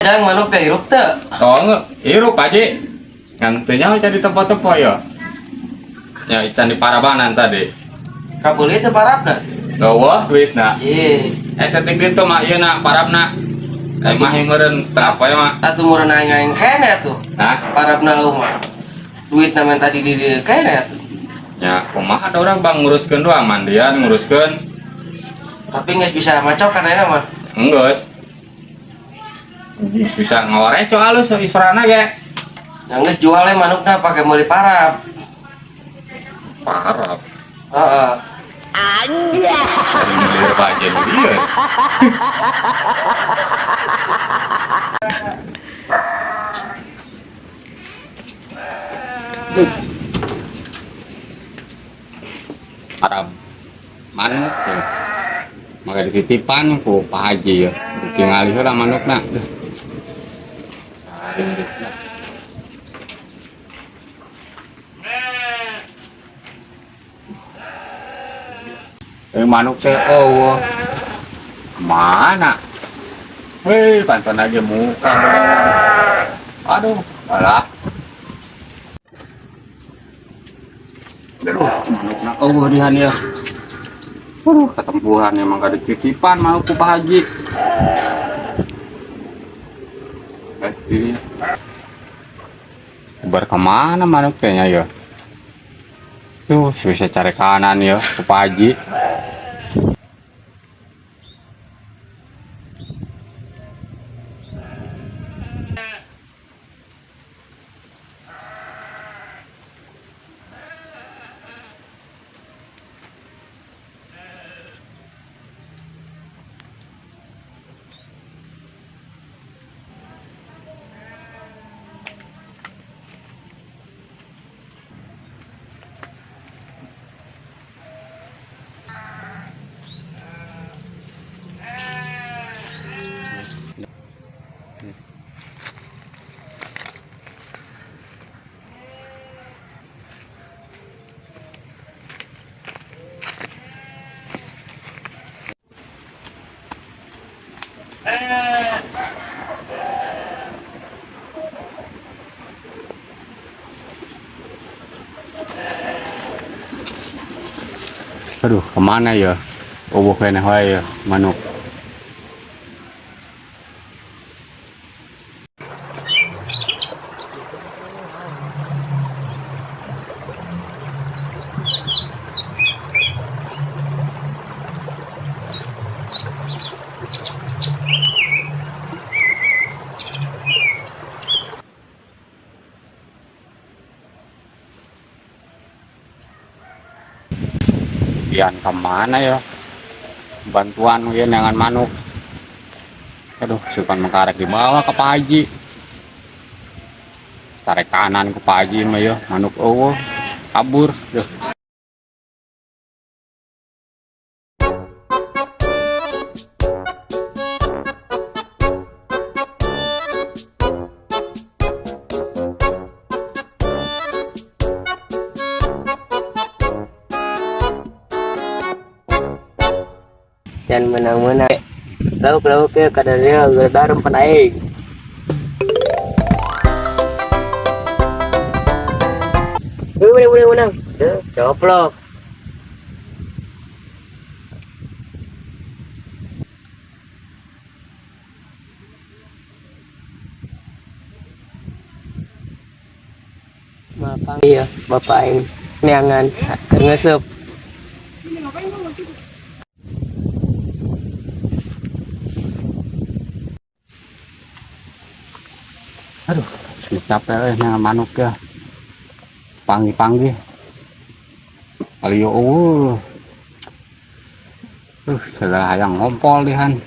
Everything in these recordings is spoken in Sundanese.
Jang, manuk teh hirup teu? Oh, hirup Pak Haji. Ngan teu nyaho cari tempo-tempo ya. Ya ican di parabanan tadi. Kabeuli teu parabna? Eueuh duitna. Ye. Eh setik ditu mah ieu na parabna. Kayak mah meureun setengah poe mah. Atuh meureun aing-aing kene atuh. Nah, Parabna eueuh mah. Duitna men tadi di dieu kene atuh. Ya kumaha ada orang bang nguruskeun doang mandian nguruskeun. Tapi geus bisa macokan ayeuna mah. Enggeus. Bisa ngawareco alus isorana ge. Yang geus jual we manukna pake meuli parab. Parab. Heeh. Dari meuli Pak Haji nu ieu. Parab manuk ya. Maka dititipan ku Pak Haji ya. Ditingali heula manukna. Duh. Manuk teh eueuh. Mana? Hei, panton aja muka. Aduh, alah. Aduh, manukna eueuh dihan ya. Aduh, ketempuhan emang gak dititipan manuk ku Pak Haji. Guys, ini. Bar kemana manuk kayaknya ya? Tuh, bisa cari kanan ya, ke Pak Haji. Aduh, kemana ya? Eueuh keneh wae ya manuk. Pian kemana ya? Bantuan ya dengan manuk. Aduh, sukan mengkarek dibawa ke Pak Haji. Tarik kanan ke Pak Haji mah ya, manuk eueuh kabur. Duh. Jangan menang-menang. Lauk-lauk ya kadarnya gerdarum penaik. Menang, menang, menang. Duh, coplok. Bapak iya, bapak aing neangan keur ngeusup. Aduh, capek euy manuk ya. Panggih-panggih. Kali yo eueuh. Segala hayang ngompol dihan.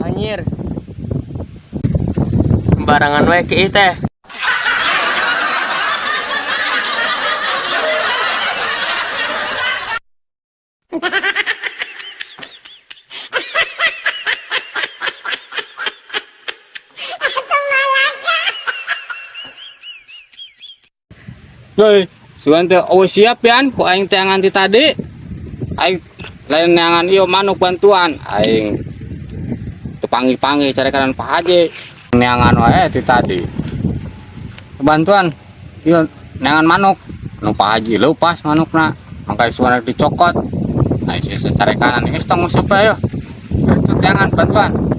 Anjir. Sembarangan wae ki teh. Hei, sugan teh oh siap yan ku aing teangan ti tadi. Aing lain neangan ieu manuk bantuan, aing teu panggih-panggih carekan Pak Haji. Neangan wae ti tadi. Bantuan ieu neangan manuk. Nu Pak Haji leupas manukna. Mangka sugan dicokot. Aing sih carekan geus tong nguseup ayo. Itu teangan bantuan.